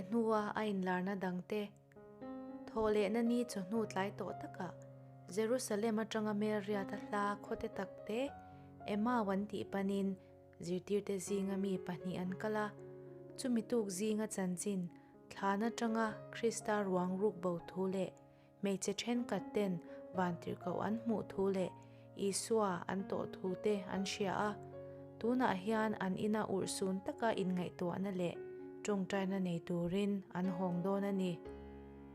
hnua a inlarna dangte Thawhlehna ni chawhnu tlai tawh takah Jerusalem atanga Melriata hla khawte takte Emau an tih panin zirtirte zinga mi pahnih an kal a. Chumi tuk zinga chanchin thlan atanga Krista ruang ruk bo thu leh hmeichhe thenkhat ten vantirhkoh an hmuh thu leh Isua an tawh thu te an hria a. Tunah hian an ina urhsun taka inngaihtuahna leh tawngtaina nei turin an hawng dawn a ni.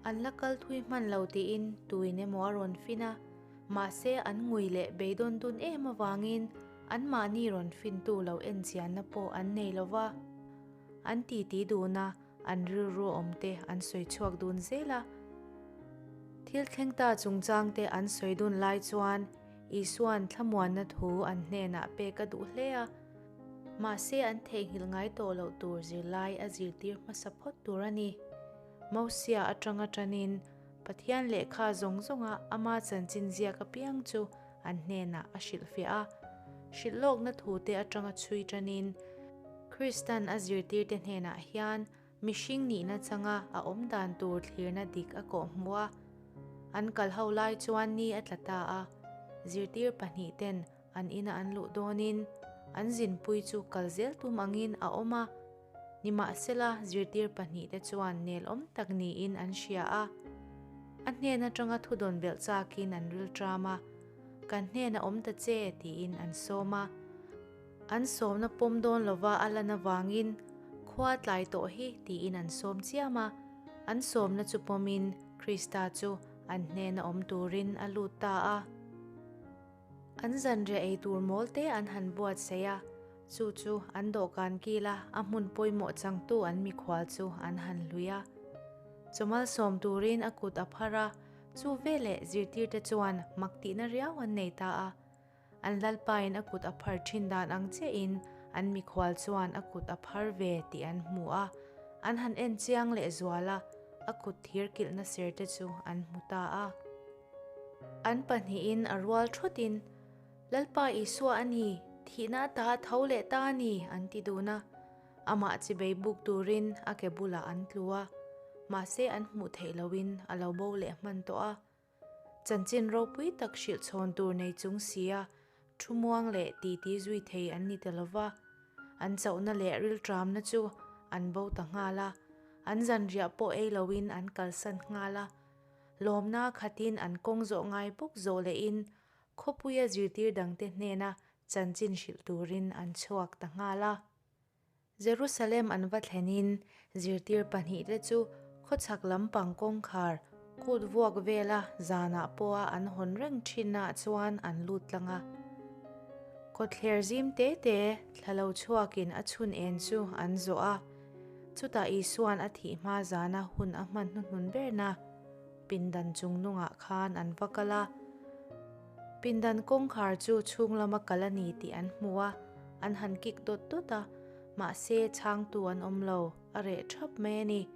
An la kal thui hman lo tiin tuin emaw a rawn fin a, mahse an ngui leh beidawn dun em avangin anmahni rawn fintu lo enchianna pawh an nei lo va. An titi dun a, an rilru awmte an sawi chhuak dun zel a. Thil thleng ta chungchangte an sawi dun lai chuan Isua'n thlamuanna thu an hnenah pek a duh hle a. Mahse an theihnghilh ngai tawh loh tur zirlai a zirtir hmasa phawt tur a ni. Mosia atanga tanin Pathian lehkha zawng zawnga ama chanchin ziak apiang chu an hnenah a hrilhfiah a. Hrilhlawkna thute atanga chhui tanin Kristan a zirtirte hnenah hian mihring nihna changa a awm dan tur thlirna dik a kawhhmuh a. An kal ho lai chuan ni a tla ta a, zirtir pahnihten An ina an luh dawnin an zinpui chu kal zel tum angin a awm a, nimahsela zirtir pahnihte chuan nel awm tak niin an hria a. A hnen atanga thudawn belh chakin an rilṭam a, Kan hnena awm ta che tiin an sawm a. An sawmna pawm dawn lova a lan avangin khua tlai tawh hi tiin an sawm chiam a, an sawmna chu pawmin Krista chu an hnena awm turin a lut ta a. An zanriah ei tur mawl te an han buatsaih a, chu chu an dawhkan kila a hmun pawimawh changtu an mikhual chu an han hlui a. Chawmal sawm turin a kut a phar a, chu veleh zirtirte chuan mak tihna riau an nei ta a. An lalpain a kut a phar thin dan ang chiahin an mikhual chuan a kut a phar ve tih an hmu a, an han en chiang leh zual a, a kut thir kilhna ser te chu an hmu ta a. An pahnihin a rual thawtin, Lalpa Isua a ni, thihna ata a tho leh ta a ni, an ti dun a. Amah chibei buk turin a ke bulah an tlu a, mahse an hmuh theih lohin a lo bo leh hman tawh a. Chanchin ropui tak hrilh chhawn tur nei chung sia thu muang leh titi zui thei an ni ta lo va. An chauhna leh rilṭamna chu an bo ta nghal a, an zanriah pawh ei loin an kalsan nghal a. Lawmna khatin an kawng zawh ngai bawk zawh lehin khawpuia zirtir dangte hnena chanchin hrilh turin an chhuak ta nghal a. Jerusalem an va thlenin zirtir pahnihte chu khawchhak lampang kawngkhar kut vuak vela zanah pawha an hawn reng thinnaah chuan an lut tlang a. Kawtthler zim te te thla lo chhuakin a chhun en chu an zawh a. Chutah Isua'n a thih hma zana hun a hman hnuhnun berna pindan chung nungah khan an va kal a. Pindan kawngkhar chu chhung lama kal a ni tih an hmu a, an han kik dawt dawt a, mahse chhangtu an awm lo, a reh thap mai a ni.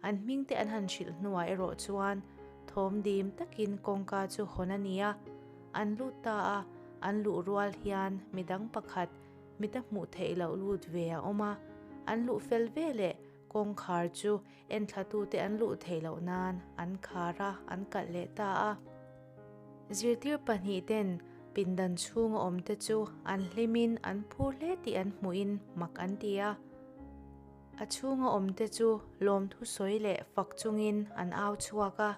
An hmingte an han hrilh hnuah erawh chuan thawm dim takin kawngka chu hawn a ni a, an lut ta a, an luh rual hian midang pakhat, Mita hmuh theih loh lut ve a awm a, an luh fel ve leh kawngkhar chu enthlatute an luh theih loh nan an khar a, an kalh leh ta a. Zirtir pahnih ten pindan chhunga awmte chu an hlimin an phur hle tih an hmuhin mak an ti a. A chhunga awmte chu lawmthu sawi leh fak chungin an au chhuak a.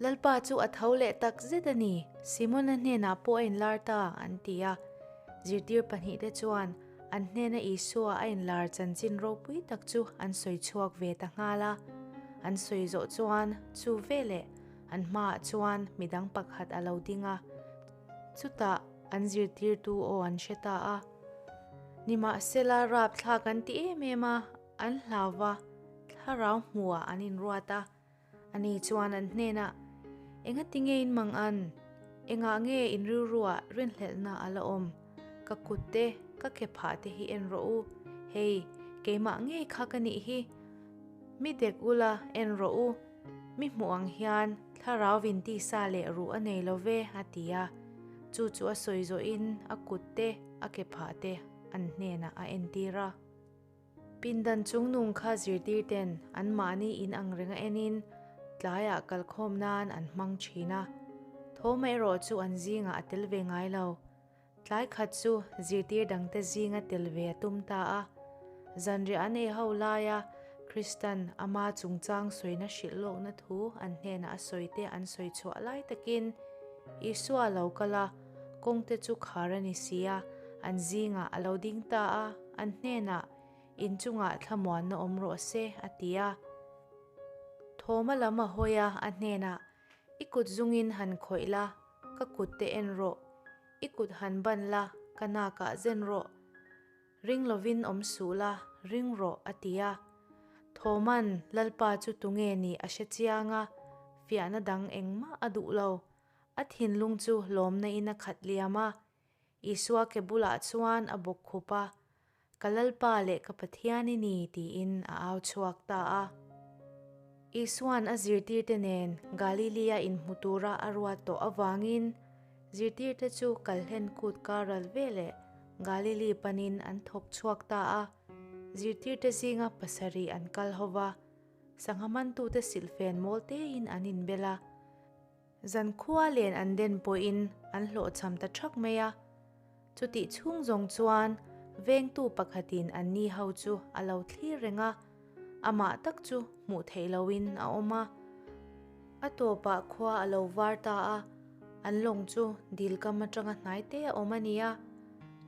Lalpa chu a tho leh tak zet a ni, Simona hnenah pawh a inlar ta, an ti a. Zirtir pahnihte chuan an hnena Isua a inlar chanchin ropui tak chu an sawi chhuak ve ta nghal a. An sawi zawh chuan chu veleh an hmaah chuan midang pakhat a lo ding a, chutah an zirtirtu aw an hre ta a. Nimahsela rapthlak an ti em em a, an hlau va, thlarau hmuhah an inruat a. Ani chuan an hnenah, Engati nge in mang an? Engah nge in rilruah rinhlelhna a la awm? Ka kut te, ka ke phah te hi en rawh u. Hei, keimah ngei kha ka nih hi. Mi dek ula, en rawh u. Mi hmuh ang hian thlarau vin tisa leh ruh a nei lo ve, a ti a. Chu chu a sawi zawhin a kut te, a ke phah te an hnenah a entir a. Pindan chungnung kha zirtirten anmahni in ang renga enin tlaiah kalkhawm nan an hmang thin a. Thawma erawh chu an zingah a tel ve ngai lo. Tlai khat chu zirtir dangte zinga tel ve a tum ta a. Zanriah an ei ho laia Kristan ama chungchang sawina hrilh lawkna thu an hnenah a sawi te an sawi chhuah lai takin Isua a lo kal a, kawngte chu khar a ni si a, an zingah a lo ding ta a, an hnenah, Inchungah thlamuanna awm rawh se, a ti a. Thawma lam a hawi a, a hnenah, I kut zungin han khawih la, ka kut te en rawh. I kut han ban la, ka nakah zen rawh. Ring lovin awm suh la, ring rawh, a ti a. Thawman Lalpa chu tunge nih a hre chiang a, fiahna dang engmah a duh lo. A thinlung chu lawmna in a khat liam a. Isua ke bulah chuan a bawk khup a, Ka Lalpa leh ka Pathian i ni, tiin a au chhuak ta a. Isua'n a zirtirte nen Galilee-a inhmu tura a ruat tawh avangin zirtirte chu kalhlen kut kar ral veleh Galilee panin an thawk chhuak ta a. Zirtirte zinga pasarih an kal ho va, sangha mantute silhfen mawl tein an inbel a. Zankhua len an den pawhin an hlawhchham ta thak mai a. Chutih chhung zawng chuan vengtu pakhatin an ni ho chu a lo thlir reng a, amah tak chu hmuh theih lohin a awm a. A tawpah khua a lo var ta a, an lawng chu dil kam atanga hnai te a awm a ni a.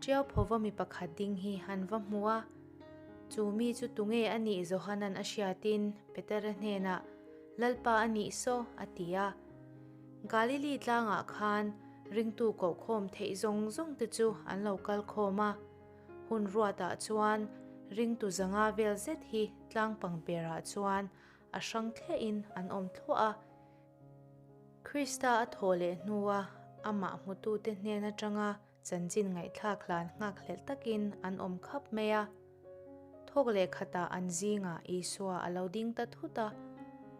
Tiau phova mi pakhat ding hi an va hmu a. Chu mi chu tunge a nih Johanan a hriatin Petera hnenah, Lalpa a nih saw, a ti a. Galili tlangah khan ringtu kohkhawm theih zawng zawng te chu an lo kal khawm a. Hun ruatah chuan ringtu zanga vel zet hi tlang pangperah chuan a hrang thliahin an awm thluah a. Krista a thawh leh hnua amah hmutute hnen atanga Chanchin ngaihthlak hlan nghakhlelh takin an awm khap mai a. Thawk leh khatah an zingah Isua a lo ding ta thut a.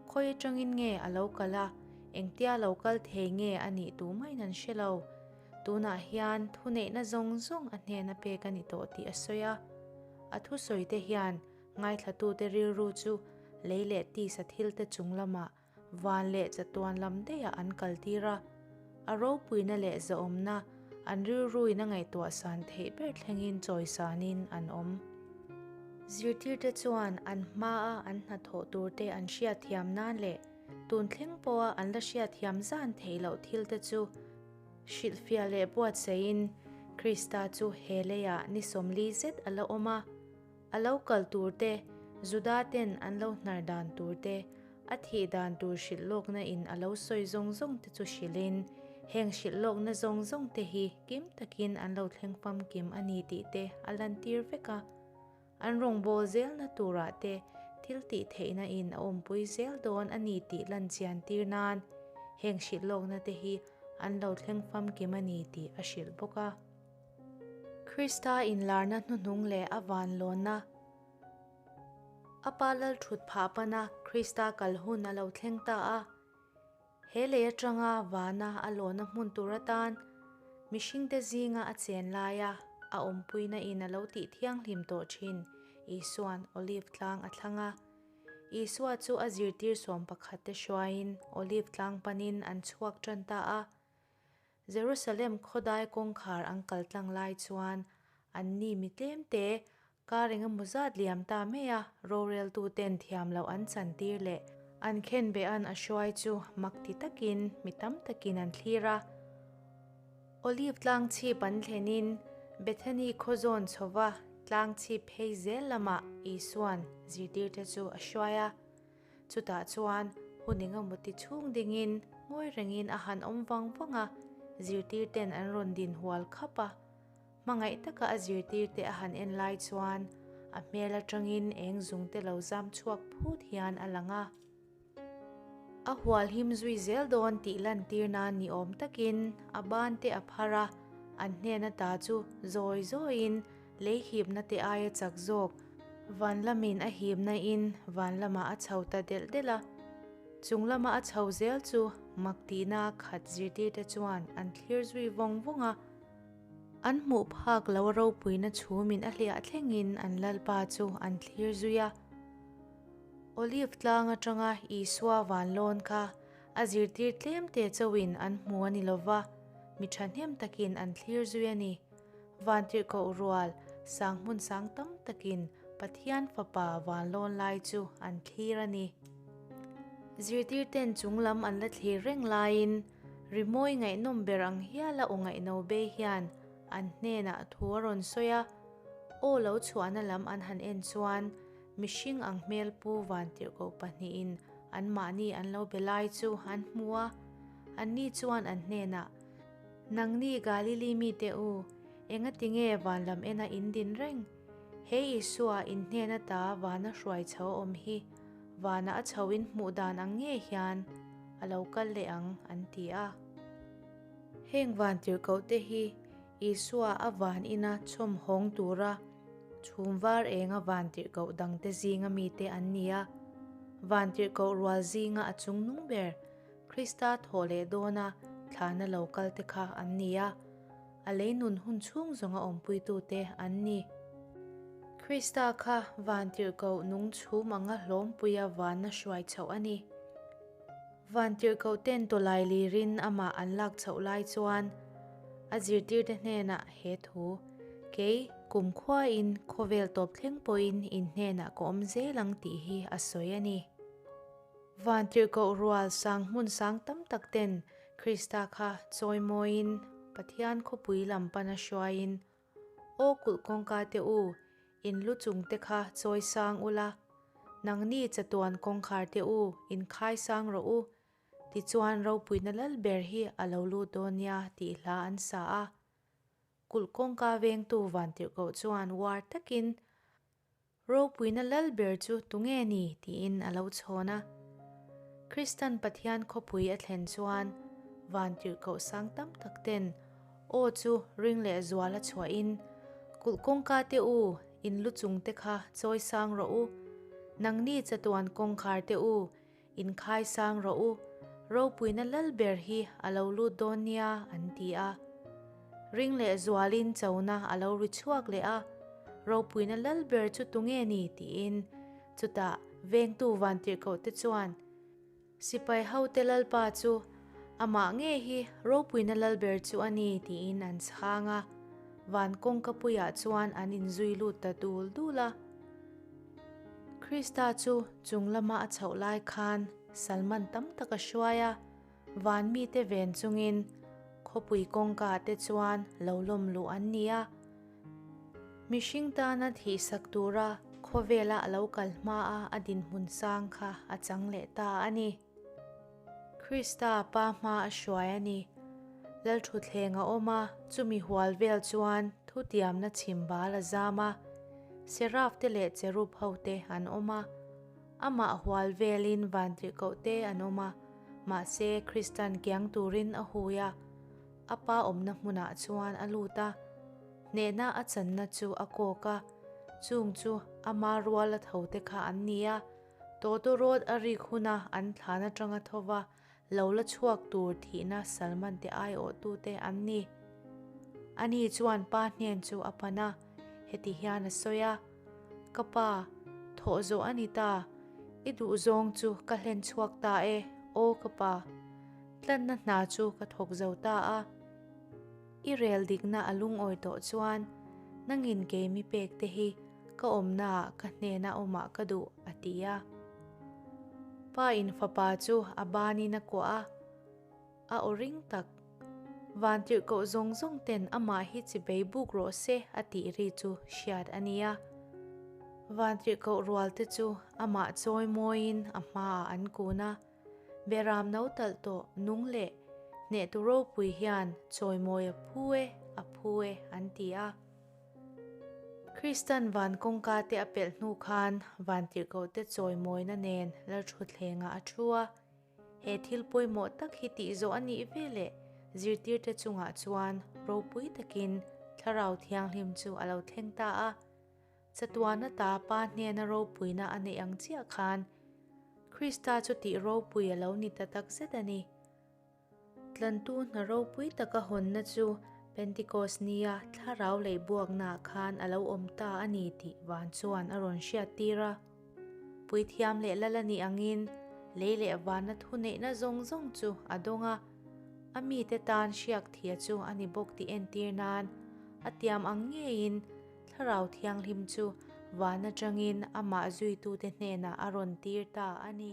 Khawi atangin nge a lo kal a, engtia lo kal thei nge a nih tu maiin an hre lo. Tunah hian thuneihna zawng zawng a hnena pek a ni tawh tih a sawi a. A thusawite hian ngaithlatute rilru chu lei leh tisa thilte chung lamah Van leh chatuan lam daihah an kaltir a, a ropuina leh zahawmna an rilruin a ngaihtuah san theih ber thlengin chawisanin an awm. Zirtirte chuan an hmaa an hnathawh turte an hriatthiam nan leh tun thleng pawha an la hriatthiam zan theih loh thilte chu hrilhfiah leh buatsaihin Krista chu he leiah ni 40 zet a la awm a. A lo kal tur te, Juda ten an lo hnar dan tur te, a thih dan tur hrilh lawkna in a lo sawi zawng zawng te chu hrilhin, heng hrilh lawkna zawng zawng te hi kim takin an lo thleng famkim a ni tih te a lantir vek a. An rawngbâwl zelna turah te thil tih theihna in a awmpui zel dawn a ni tih lan chian tir nan heng hrilh lawkna te hi an lo thleng famkim a ni tih a hrilh bawk a. Krista inlarna hnuhnung leh a vanlawnna. A pa lal thut phah pana Krista kal hun a lo thleng ta a. He lei atanga vana a lawna hmun tur atan mihringte zinga a chen laia a awmpuina in a lo tih thianghlim tawh thin Isua'n Olive tlang a thlang a. Isua chu a zirtir sawm pakhat te hruaiin Olive tlang panin an chhuak tan ta a. Jerusalem khawdai kawngkhar an kal tlang lai chuan anni mi tlemte kar eng emaw zat liam ta mai a, roreltuten thiam loh an chantir leh an khenbehan a hruai chu mak ti takin mi tam takin an thlir a. Olive tlang chhip an thlenin Bethany khaw zawn chhova tlang chhip phei zel lamah Isua'n zirtirte chu a hruai a. Chutah chuan hun engemaw ti chhung dingin ngawi rengin a han awm vang vang a, zirtirten an rawn din hual khap a. Hmangaih taka a zirtirte a han en lai chuan a hmel atangin eng zungte lo zam chhuak phut hian a lang a. A hual him zui zel dawn tih lantir nan ni awm takin a ban te a phar a, an hnen ata chu zawi zawiin lei hipna te aia chak zawk Van lamin a himna in van lamah a chho ta delh delh a, chung lama a chho zel chu mak tihna khat zirtirte chuan an thlir zui vawng vawng a. An hmuh phak lo ropuina chhumin a hliah thlengin an Lalpa chu an thlir zui a. Olive tlang atanga Isua vanlawn kha a zirtir tlem te chauhin an hmu a ni lova, mi thahnem takin an thlir zui a ni. Vantirhkoh rual sang hmun sang tam takin Pathian Fapa vanlawn lai chu an thlir a ni. Zirtirten chung lam an la thlir reng laiin rimawi ngaihnawm ber ang hiala aw ngaihno be hian an hnenah thu a rawn sawi a, aw lo chhuahna lam an han en chuan mihring ang hmel pu vantirhkoh pahnihin anmahni an lo be lai chu an hmu a, anni chuan an hnenah, Nangni Galili mite u, engati nge van lam ena in din reng? He Isua in hnen ata vana hruai chho a awm hi, vana a chho in hmuh dan ang nge hian a lo kal leh ang, an ti a. Heng van tirhkohte hi Isua a van ina chhawm hawng tura chhum var enga van tirhkoh dangte zinga mite an ni a. Van tirhkoh rual zinga a chungnung ber Krista thawh leh dawna thlana lo kal te kha an ni a, a lei nun hun chhung zawnga awmpuitute an ni. Krista kha vantirhkoh nung chhum anga hlawmpuia vanna hruai chhoh a ni. Vantirhkoh ten tawlai lirin amah an lak chhoh lai chuan a zirtirte hnenah he thu, Kei, kumkhuain khawvel tawp thleng pawhin in hnenah ka awm zel ang tih hi a sawi a ni. Vantirhkoh rual sang hmun sang tam tak ten Krista kha chawimawiin Pathian khawpui lam pana hruaiin, Aw kulh kawngka te u, in lu chung te kha chawi sang ula, nangni chatuan kawngkhar te u, in khai sang rawh u, tichuan ropuina lal ber hi a lo lut dawn nia tih hla an sa a. Kulh kawngka vengtu Vantirhkoh chuan uar takin Ropuina lal ber chu tunge ni? tiin a lo chhawn a. Kristan Pathian khawpui a thlen chuan vantirhkoh sang tam tak ten aw chu ring leh zual a chhuahin, Kulh kawngka te u, in lu chung te kha chawi sang rawh u. Nangni chatuan kawngkhar te u, in khai sang rawh u, ropuina lal ber hi a lo lut dawn nia an ti a. Ring leh zualin chona a lo ri chhuak leh a, ropuina lal ber chu tunge ni tiin chutah vengtu vantirhkoh te chuan sipai hote lalpa chu amah nge hi ropuina lal ber chu a ni tiin an chhang a, van kawngka puiah chuan an inzui lut ta dul dul a. Krista chu chung lama a chhoh lai khan Salman tam tak a hruai a, van mite ven chungin khawpui kawngka te chuan lo lawm luh an ni a. Mihring tana thihsak tura khawvela a lo kal hmaa a dinhmun sang kha a chang leh ta a ni. Krista pa hma a hruai a ni. Lalthutthleng a awm a, chumi hual vel chuan thutiamna chhim bal a zam a. Seraf te leh cherub ho te an awm a. Amah hual velin vantirhkoh te an awm a, mahse Kristan kiang turin a hui a. A pa awmna hmunah chuan a lut a, hnehna a channa chu a kawk a, chung chu ama ruala tho te kha an ni a. Tawtawrawt a rik huna an thlan atanga thova lo la chhuak tur thihna Salman te aiawhtute an ni. Ani chuan pa hnen chu a pan a, heti hian a sawi a, Ka pa, thawh zawh a ni ta, i duhzawng chu ka hlen chhuak ta e, aw ka pa. Tlanna hna chu ka thawk zo ta a. I rel dikna a lungawi tawh chuan nangin keimi pek te hi Ka awmnaah ka hnena awmah ka duh, a ti a. Pa in fapa chu a banin a kuah a, a aw ring tak. Vantirhkoh zawng zawng ten amah hi chibei buk rawh se a tih ri chu hriat a nia. Vantirhkoh rual te chu amah chawi mawiin a hmaah an kun a, Beram no talh tawh nung leh hnehtu ropui hian chawimawi a phu e, a phu e an ti a. Kristan van kawngka te a pelh hnu khan vantirhkoh te chawimawina nen Lalthutthlengah a thu a. He thil pawimawh tak hi tih zawh a nih veleh zirtirte chungah chuan ropui takin Thlarau Thianghlim chu a lo thleng ta a. Chatuana ta Pa hnena ropuina a neih ang chiah khan Krista chu tih ropui a lo ni ta takzet a ni. Tlantu hna ropui taka hawnna chu Pentikos nia thlarau lei buaknaah khan a lo awm ta a ni tih van chuan a rawn hriattir a. Puithiam leh lal a nih angin lei leh vana thuneihna zawng zawng chu a dawng a, a mite tan hriak thia chu a ni bawk tih entir nan a tiam ang ngeiin Thlarau Thianghlim chu van atangin amah zuitute hnenah a rawn tir ta a ni.